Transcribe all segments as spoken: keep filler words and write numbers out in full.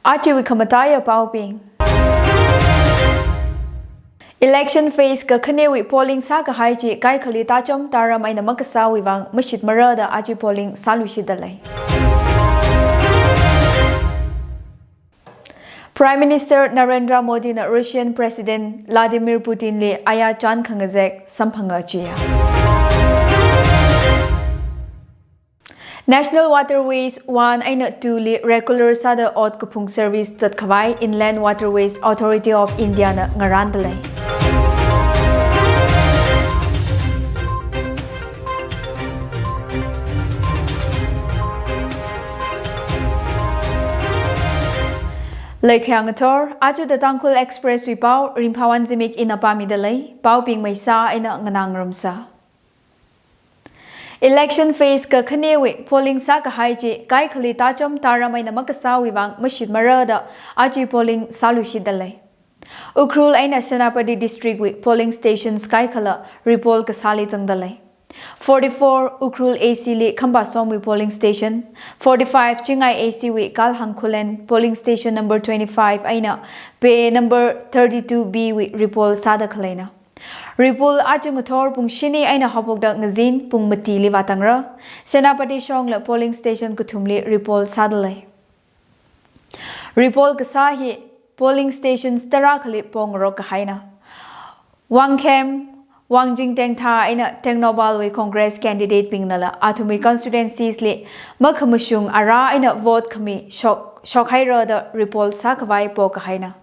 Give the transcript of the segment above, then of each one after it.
Ajawui khamataiya paobing. Election phase kakhanewui polling sākahai chi kaikhali tachom taram eina makasāwui vang mashitmara da aja polling sāluishitdalei. Prime Minister Narendra Modi na Russian President Vladimir Putin li aya chān khangazek samphanga jiya. National Waterways one eina two li regular sāda ot kaphung service zatkhavai Inland Waterways Authority of India na ngarāndalei. Leikhayang athor, aja da Tangkhul Express wui pao, Ringphawon Zimik ina pāmidalei, paobing maisā eina nganā ngarumsa. Election phase kakhanewui polling sākahai chi kaikhali tachom taram eina makasāwui vang mashitmara da aja polling sāluishitdalei. Ukhrul eina Senapati District wui polling stations kaikhala repoll kasāli zangdalei. Forty-four Ukhrul A C li Khambasomwui polling station, forty-five Chingai A C wui Kalhang Khullen polling station number twenty-five eina Pei number thirty-two B wui repoll sāda khaleina. Repoll aja ngathor pung shini eina haophokda ngazin pung matili vātangra. Senapati shongla polling station kathumli repoll sādalei. Repoll kasā hi polling stations tarakhali pongarok kahaina. Wangkhem, Wangjing Tengtha eina Tengnoupal wui Congress candidate bingnala athumwui constituencies li makhamashung ara eina vote khami shok, shokhaira da repoll sākhavai pokahaina.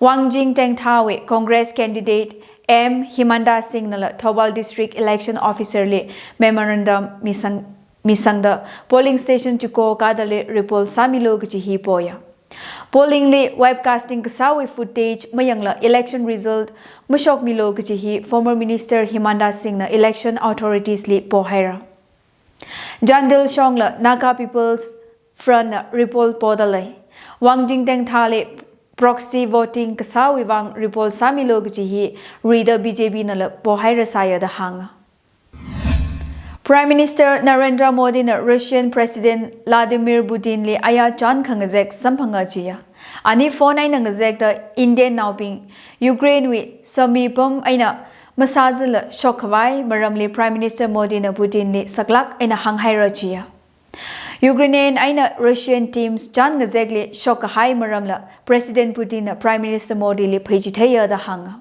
Wangjing Tengtha wui Congress candidate M Himanta Singh nala Thoubal District Election Officer li memorandum misang, misangda polling station chiko kadali repoll sāmilu kaji hi poya. Polling li webcasting kasāwui footage mayangla election result mashokmilu kaji hi former Minister Himanta Singh na election authorities li pohaira. Chandel shongla Naga People's Front na repoll podalei. Wangjing Tengtha li proxy voting kasāwui vang repoll sāmilu kaji hi rida B J P nala pohaira sāya da hānga. Prime Minister Narendra Modi na Russian President Vladimir Putin li aya chān khangazek samphanga jiya. Ani phone eina ngazekda Indian naobing Ukraine wui Sumy pam eina masāzala shokkhavai maramli Prime Minister Modi na Putin li saklāk eina hānghaira jiya. Ukrainian eina Russian teams chān ngazekli shokkahai maramla President Putin na Prime Minister Modi li pheichitheiya da hānga.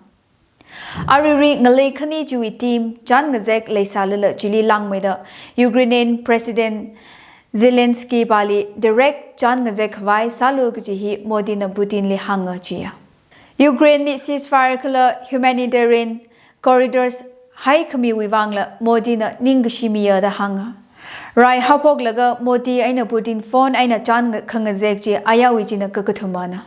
Aruirui ngalei khani chiwui team chān ngazek leisālala chili langmeida Ukrainian President Zelensky pali direct chān ngazek khavai sālu kaji hi Modi na Putin li hānga jiya. Ukraine li ceasefire kala humanitarian corridors haikhamiwui vangla Modi na ningkashi miya da hānga. Rai haophoklaga Modi eina Putin phone eina chān nga-, khangazek chi ayawui china kakathumana.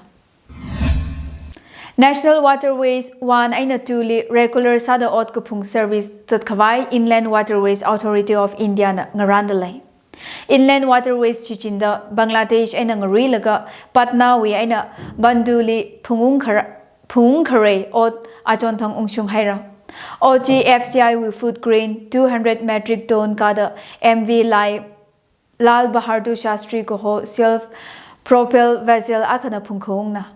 National Waterways one eina two li regular sāda ot kaphung service zatkhavai Inland Waterways Authority of India na ngarāndalei. Inland Waterways shichinda Bangladesh eina ngaruilaga Patna wui eina Bandhu li phungung khara-, phungung kharei ot achonthang ungshunghaira. Ot chi F C I wui food crane two hundred metric ton kada M V Lai Lal Bahadur Shastri kaho self-propelled vessel akhana phungkhaungna.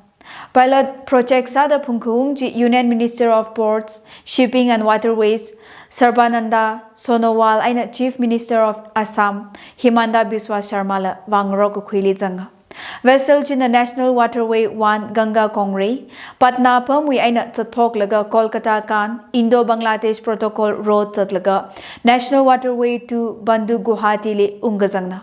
Pilot project sāda phungkhaung chi Union Minister of Ports, Shipping and Waterways, Sarbananda Sonowal eina Chief Minister of Assam, Himanta Biswa Sarma la vāngarok kakhuili zanga. Vessel china National Waterway one Ganga Kongrei, Patna pamwui eina zatphoklaga Kolkata kān, Indo-Bangladesh Protocol Road zatlaga National Waterway two Bandhu Guwahati li ungkazangna.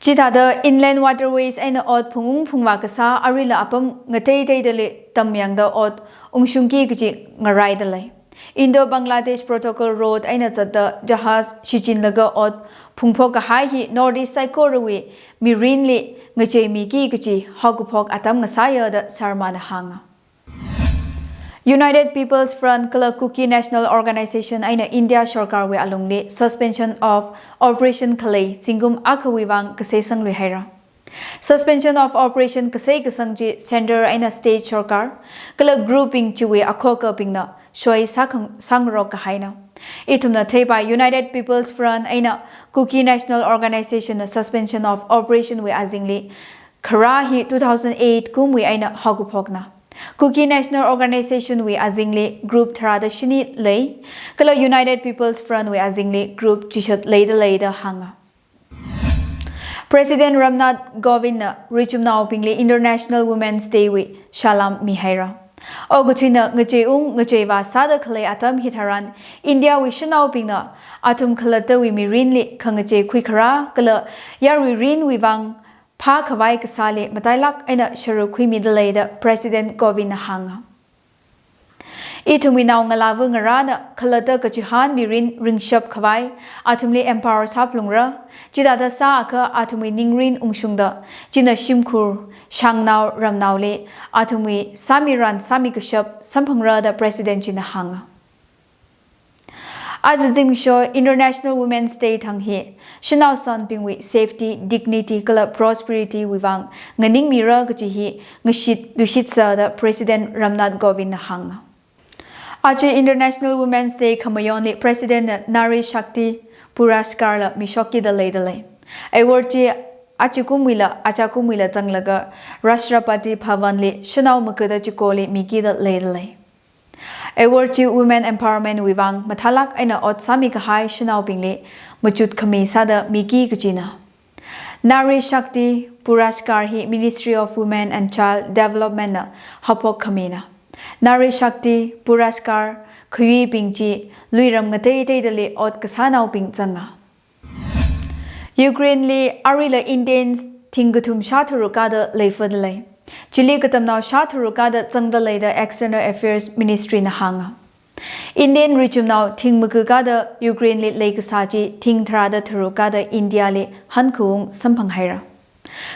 Chithāda Inland Waterways eina ot phungung phungvā kasā aruila apam ngateiteidali tamyangda ot ungshungki kaji ngaraidalei. Indo-Bangladesh Protocol Road eina zatda jahaz shichinlaga ot phungphok kahai hi North East saikorawui mirinli ngacheimiki kaji haokaphok atam ngasāya da Sarma na hānga. United People's Front kala Kuki National Organization eina India Sarkarwui alungli suspension of operation khalei zingkum akhawui vang kasei sangluihaira. Suspension of operation kasei kasang chi Centre eina State Sarkar kala group bing chiwui akhokabingna soi sākhang-, sāngarok kahaina. Ithumna theipai United People's Front eina Kuki National Organization na suspension of operation wui azingli kharā hi two thousand eight kumwui eina haokaphokna. Kuki National Organization wui azingli group tharāda shini lei, kala United People's Front wui azingli group chishat leida lei da hānga. President Ramnath Kovindna richumnaobingli International Women's Day wui salām mihaira. Okathuina ngacheiyung ngacheivā sāda khalei atam hitharan India wui shanaobingna athum khalattawui mirinli khangachei khuikharā kala yaruirinwui vang phākhavai kasāli matailāk eina sharuk khuimida lei da President Kovindna hānga. Ithumwui naongalāva ngarāna khalatta kachihān mirin ringshap khavai athumli empower sāphalungra, chithāda sāakha athumwui ningrin ungshungda, china shimkhur, shangnao, ramnaoli athumwui sāmiran sāmikashap samphangra da President china hānga. Aja zimiksho International Women's Day thang hi shanao sanbingwui safety, dignity kala prosperity wui vang nganingmira kaji hi ngashit lushitsa da President Ramnath Kovindna hānga. Aja International Women's Day khamayonli President na Nari Shakti Puraskar la mishokkida leida lei. Award chi aja kumwuila aja kumwuila zanglaga Rashtrapati Bhavan li shanao magada chikoli mikida leida lei. Award chi women empowerment wui vang mathālāk eina ot sāmikahai shanaobingli machut khami sāda miki kajina. Nari Shakti Puraskar hi Ministry of Women and Child Development na haophok khamina. Nari Shakti Puraskar khayuibing chi luiram ngateiteidali ot kasānaobing zanga. Ukraine li aruila Indians thing kathum shātharuk kāda leifada lei. Chili katamnao shātharuk kāda zangda lei da External Affairs Ministry na hānga. Indian richumnao thing maga kāda Ukraine li leikasā chi thing tharāda tharuk kāda India li hankhaung samphanghaira.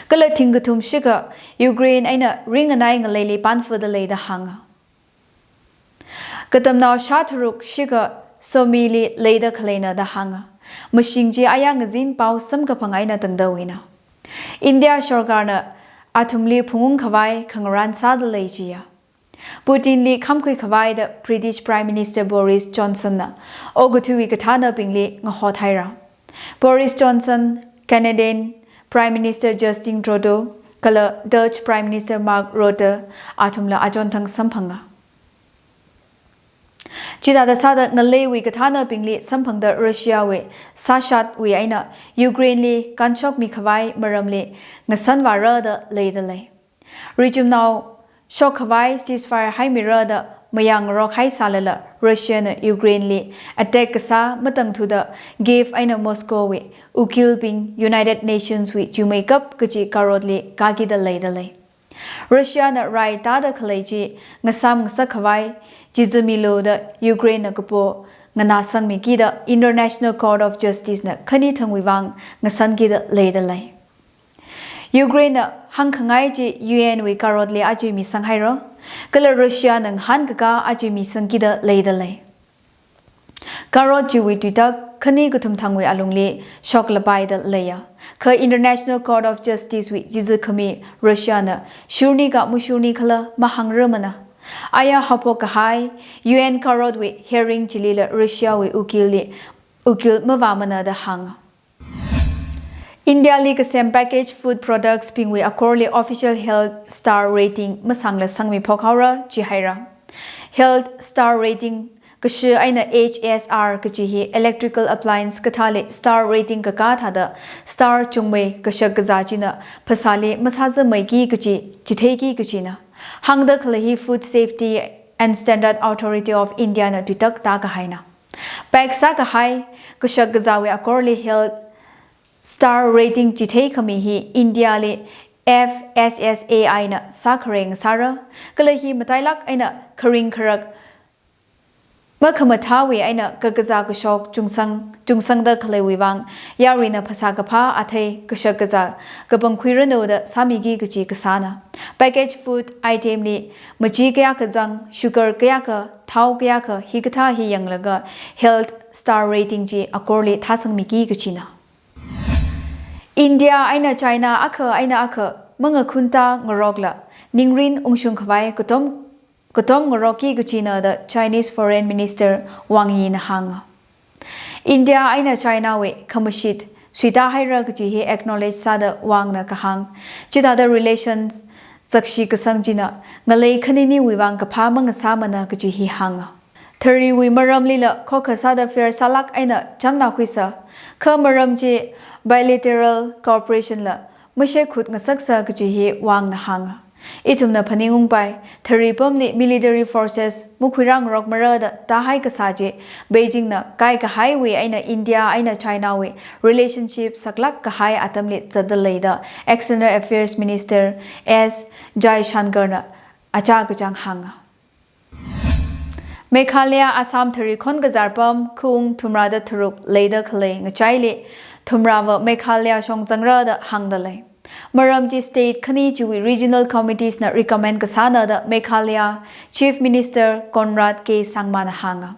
Kala thing kathum shikha Ukraine eina ringanai ngaleili panfada lei da hānga. Katamnao shātharuk shikha Sumy li leida khaleina da hānga. Mashing chi aya ngazin pao samkaphang eina tangda uina. India sorkarna athumli phungungkhavai khangarān sāda lei jiya. Putin li khamkhuikhavaida British Prime Minister Boris Johnson na okathuiwui kathānabingli ngahothaira. Boris Johnson, Canadian Prime Minister Justin Trudeau, kala Dutch Prime Minister Mark Rutte athumla achonthang samphanga. Chithāda sāda ngaleiwui kathānabingli samphangda Russiawui sāshatwui eina Ukraine li kanshok mikhavai maramli ngasanvāra da leida lei. Richumnao shokkhavai ceasefire haimira da mayāngarok haisālala Russia na Ukraine li attack kasā matangthuda Kyiv eina Moscow wui ukilbing United Nations wui chumeikap kaji karotli kākida leida lei. Russia na rai tāda khalei chi ngasam ngasakkhavai chizamilu da Ukraine na kapo nganāsangmikida International Court of Justice na khani thangwui vang ngasankida leida lei. Ukraine na hāngkhangai chi U N wui karotli aja misanghaira, kala Russia na ngahānkakā aja misangkida leida lei. Karot chiwui tuitak khani kathum thangwui alungli shoklapaida leiya. Kha International Court of Justice wui chizakhami Russia na shurni ka mashurni khala mahāngrarmana. Aya haophok kahai U N karotwui hearing chilila Russiawui ukilli ukil mavāmana da hānga. India li kasem packaged food products bingwui akorli official health star rating masangla sangmiphok haora jihaira. Health star rating kashi eina H S R kaji hi electrical appliance kathāli star rating kakā thāda star chungmei kashak kazā china phasāli masāzāmeiki kaji chitheiki kajina. Hāngda khalei hi Food Safety and Standard Authority of India na tuitak tākahaina. Pack sākahai kashak kazāwui akorli health star rating chitheikhami hi India li F S S A I na sākhareng sāra, kala hi matailāk eina kharing kharak makhamathāwui eina kakazā kashok chungsang, chungsangda khaleiwui vang, yaruina phasā kaphā athei kashak kazā kapangkhuiranu da sāmiki kaji kasāna. Packaged food item li machi kayākha zang, sugar kayākha, thao kayākha, hikathā hi yanglaga health star rating chi akorli thāsangmiki kajina. India eina China akha eina akha mangakhunta ngarokla ningrin ungshungkhavai katom katom ngarokki kajina da Chinese Foreign Minister Wang Yi na hānga. India eina China wui khamashit suita haira kaji hi acknowledge sāda Wangna kahāng. Chithāda relations zakshi kasang china ngalei khaniniwui vang kaphā mangasāmana kaji hi hānga. Thariwui maramlila khokha sāda fear sālāk eina chamna khuisa, kha maram chi bilateral cooperation la mashaikhut ngasaksa kaji hi Wangna hānga. Ithumna phaningungpai, thari pamli military forces makhuirāngarokmara da tāhai kasā chi, Beijing na kaikahaiwui eina India eina China wui relationship saklāk kahai atamli zatda lei da External Affairs Minister S Jaishankar na achā kachāng hānga. Meghalaya Assam thari khonkazar pam khaung thumrāda tharuk leida khalei ngachaili thumrāva Meghalaya shong zangra da hāngda lei. Maram chi state khani chiwui regional committees na recommend kasāna da Meghalaya Chief Minister Conrad K Sangma na hānga.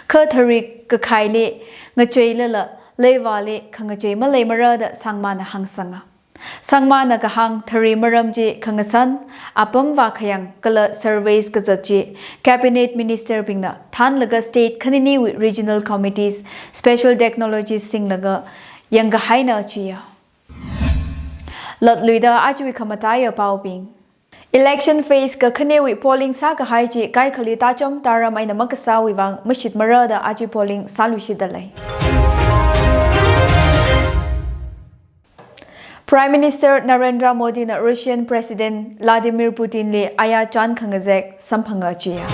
Kha thari kakhaili ngacheilala leivāli khangachei maleimara da Sangma na hāngsanga. Sangma na kahāng thari maram chi khangasan, apam vākhayang kala surveys kazat chi Cabinet Minister bingna thānlaga state khaniniwui regional committees, special technologies singlaga yangkahaina chiya. Latluida ajawui khamataiya paobing. Election phase kakhanewui polling sākahai chi kaikhali tāchom tāram eina makasāwui vang mashitmara da aja polling sāluishitda lei. Prime Minister Narendra Modi na Russian President Vladimir Putin li aya chān khangazek samphanga chiya.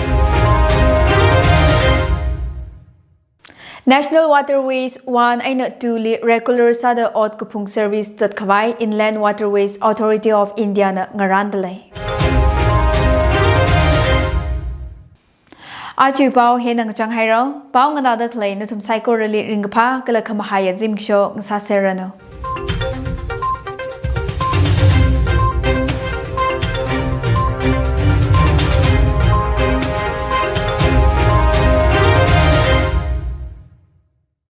National Waterways one eina two li regular sāda ot kaphung service zatkhavai Inland Waterways Authority of India na ngarānda lei. Ajawui pao hina ngachang haira, pao nganāda khalei nathum saikorali ringkaphā kala khamahaiya zimiksho ngasāserranu.